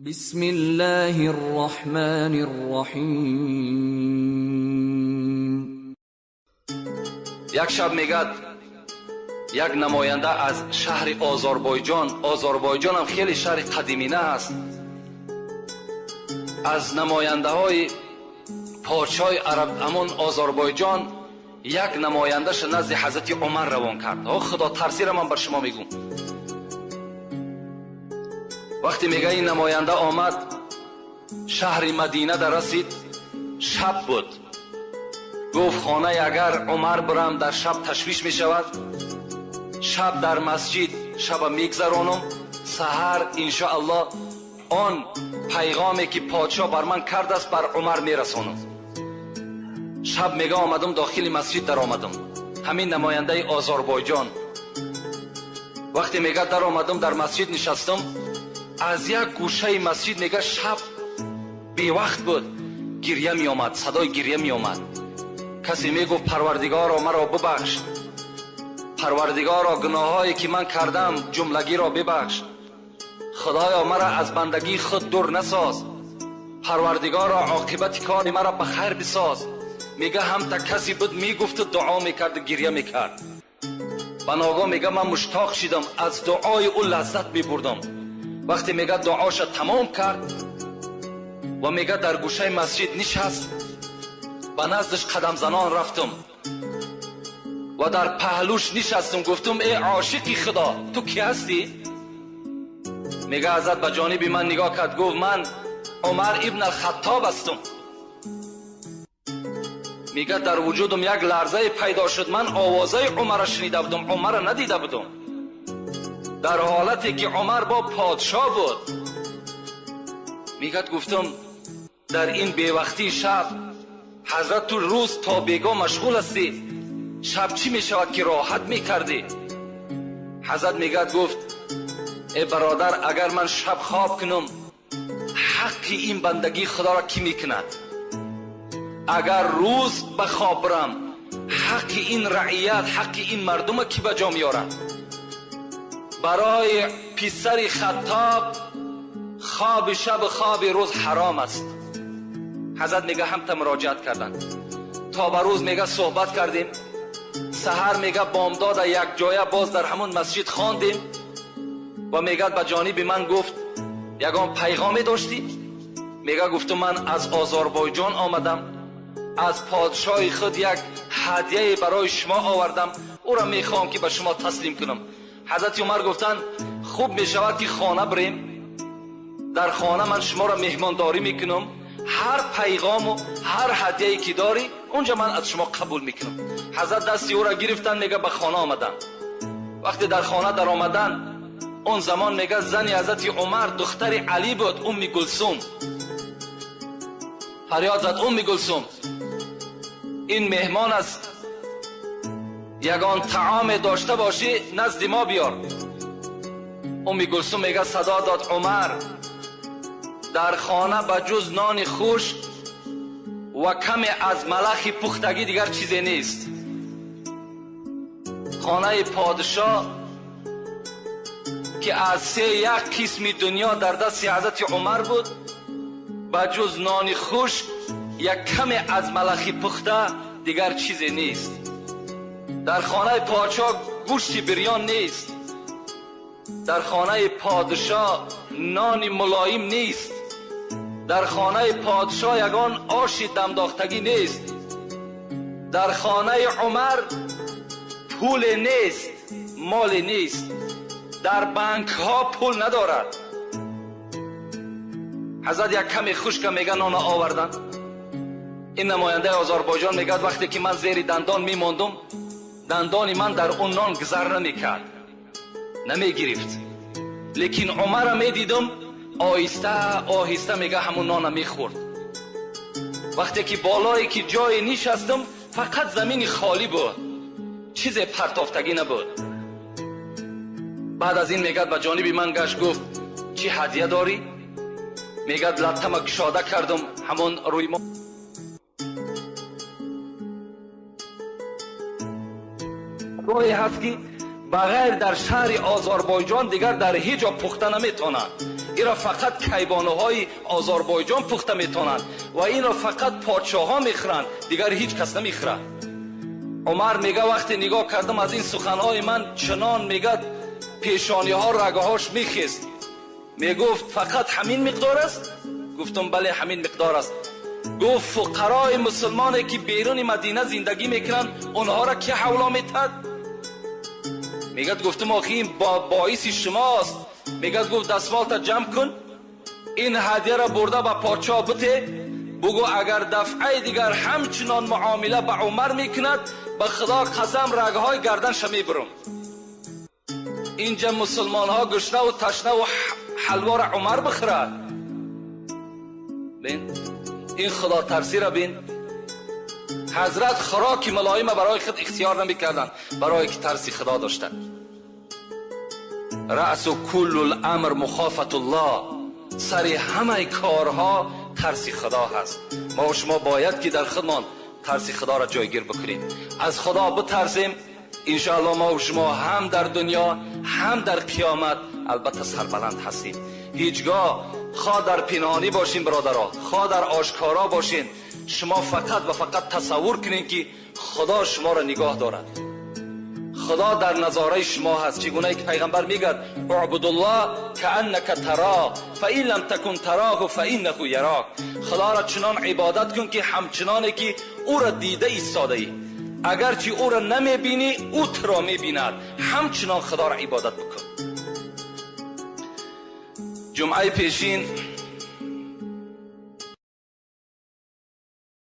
بسم الله الرحمن الرحیم. Як шаб мегӯяд, як намоянда аз шаҳри Озарбойҷон, Озарбойҷонам хеле шаҳри қадимина аст, аз намояндаҳои подшоҳи араб ҳамон Озарбойҷон як намояндаша назди ҳазрати Умар равон кард. О Худо тарсира ман бар шумо мегӯм. Вақте мега ин намоянда омад, шаҳри Мадина дар расид, шаб буд. Гуфт хонаи агар Умар бирам дар шаб ташвиш мешавад, шаб дар масҷид шаба мегзаронам, саҳар иншоаллоҳ он пайғоме ки подшоҳ бар ман кардааст бар Умар мерасонам. Шаб мега омадам дохили масҷид даромадам. Ҳамин намояндаи Озарбойҷон вақте мега даромадам дар масҷид нишастам, аз як гӯшаи масҷид мега шаб бевақт буд, гирья меомад, садои гирья меомад. Касе мегуфт Парвардигоро маро бибахш, Парвардигоро гуноҳҳое ки ман кардам ҷумлагиро бибахш, Худоё маро аз бандагии худ дур насоз, Парвардигоро оқибати кори маро ба хайр бисоз. Мега ҳамта касе буд мегуфту дуо мекарду гирья мекард. Ба ногоҳ мега ман муштоқ шидам, аз дуои ӯ лаззат мебурдам. Вақте мега дуоша тамом кард ва мега дар гӯшаи масҷид нишаст, ба наздаш қадамзанон рафтам ва дар паҳлӯш нишастам, гуфтам э ошиқи Худо, ту кӣ ҳастӣ? Мега ҳазрат ба ҷониби ман нигоҳ кард, гуфт ман Умар ибн ал-Хаттоб ҳастам. Мега дар вуҷудам як ларзае пайдо шуд, ман овозаи Умарро шунида будам, Умарро надида будам. Дар ҳолате ки Умар бо подшоҳ буд. Мегӯяд гуфтам дар ин бевақтии шаб ҳазрат ту рӯз то бегоҳ машғул ҳастӣ, шаб чӣ мешавад ки роҳат мекардӣ? Ҳазрат мегӯяд гуфт э бародар, агар ман шаб хоб кунам ҳаққи ин бандагии Худоро кӣ мекунад? Агар рӯз ба хоб бирам ҳаққи ин раият, ҳаққи ин мардума кӣ ба ҷо меорад? Барои писари Хаттоб хоби шаб хоби рӯз ҳаром аст. Ҳазрат мега ҳамта муроҷиат карданд. То ба рӯз мега суҳбат кардем, саҳар мега бомдода як ҷоя боз дар ҳамон масҷид хондем ва мегӯяд ба ҷониби ман гуфт ягон пайғоме доштӣ? Мега гуфту ман аз Озарбойҷон омадам, аз подшоҳи худ як ҳадияе барои шумо овардам, ӯро мехоҳам ки ба шумо таслим кунам. Ҳазрати Умар гуфтанд хуб мешавад ки хона бирем, дар хона ман шуморо меҳмондорӣ мекунам, ҳар пайғому ҳар ҳадияе ки дорӣ онҷа ман аз шумо қабул мекунам. Ҳазрат дасти ӯро гирифтанд, мега ба хона омаданд. Вақте дар хона даромаданд, он замон мега зани ҳазрати Умар духтари Алӣ буд, Умми Гулсум. Фарёд зад Умми Гулсум, ин меҳмон аст, ягон таоме дошта бошӣ назди мо биёр. Умми Гулсум мега садо дод Умар, дар хона ба ҷуз нони хушк ва каме аз малахи пухтагӣ дигар чизе нест. Хонаи подшоҳ ки аз се як қисми дунё дар дасти ҳазрати Умар буд, ба ҷуз нони хушк як каме аз малахи пухта дигар чизе нест. Дар хонаи подшоҳ гӯшти бирён нест, дар хонаи подшоҳ нони мулоим нест, дар хонаи подшоҳ ягон оши дамдохтагӣ нест, дар хонаи Умар пуле нест, моле нест, дар банкҳо пул надорад. Ҳазрат як каме хушка мега нона оварданд. Ин намояндаи Озарбойҷон мегӯяд вақте ки ман зери дандон мемондум, дандони ман дар он нон гузар намекард, намегирифт. Лекин Умарро медидам оҳиста оҳиста мега ҳамон нона мехӯрд. Вақте ки болое ки ҷое нишастам, фақат замини холӣ буд, чизе партофтагӣ набуд. Баъд аз ин мегӯяд ба ҷониби ман гашт, гуфт чӣ ҳадия дорӣ? Мегӯяд латтама кушода кардам, ҳамон рӯи мо роҳе ҳаст ки ба ғайр дар шаҳри Озарбойҷон дигар дар ҳеҷ ҷо пухта наметавонад. Инро фақат кайбонуҳои Озарбойҷон пухта метавонанд ва инро фақат подшоҳҳо мехӯранд, дигар ҳеҷ кас намехӯрад. Умар мега вақте нигоҳ кардам аз ин суханҳои ман чунон мегад пешониҳо рагҳош мехест. Мегуфт фақат ҳамин миқдор аст? Гуфтам бале, ҳамин миқдор аст. Гуфт фуқарои мусулмоне ки беруни Мадина зиндагӣ мекунанд, онҳоро ки ҳавло метад? Мегад гуфтам охи ин боиси шумост. Мегад гуфт дастмолта ҷамъ кун, ин ҳадияро бурда ба подшоҳ бите, бугӯ агар дафъаи дигар ҳамчунон муомила ба Умар мекунад, ба Худо қасам рагҳои гарданша мебурам. Инҷа мусулмонҳо гушнаву ташнаву ҳалвора Умар бихӯрад. Бин ин худотарсиро бин. Ҳазрат хӯроки мулоима барои худ ихтиёр намекарданд, барое ки тарси Худо доштанд. Раъсу куллу ламр мухофатуллоҳ, сари ҳамаи корҳо тарси Худо ҳаст. Мо шумо бояд ки дар худмон тарси Худоро ҷойгир бикунем, аз Худо битарсем. Иншоаллоҳ мо шумо ҳам дар дунё ҳам дар қиёмат албатта сарбаланд ҳастем. Ҳеҷгоҳ хоҳ дар пинҳонӣ бошем бародаро, хоҳ дар ошкоро бошем, шумо фақат ва фақат тасаввур кунед ки Худо шуморо нигоҳ дорад. Худо дар назораи шумо ҳаст. Чӣ гуна ки пайғамбар мегӯяд اعبدالله كأنك تراه فإن لم تكن تراه فإنه يراك. Худоро чунон ибодат кун ки ҳамчуноне ки ӯро дида истодаӣ, агарчи ӯро намебинӣ, ӯ туро мебинад. Ҳамчунон Худоро ибодат бикун. Ҷумъаи пешин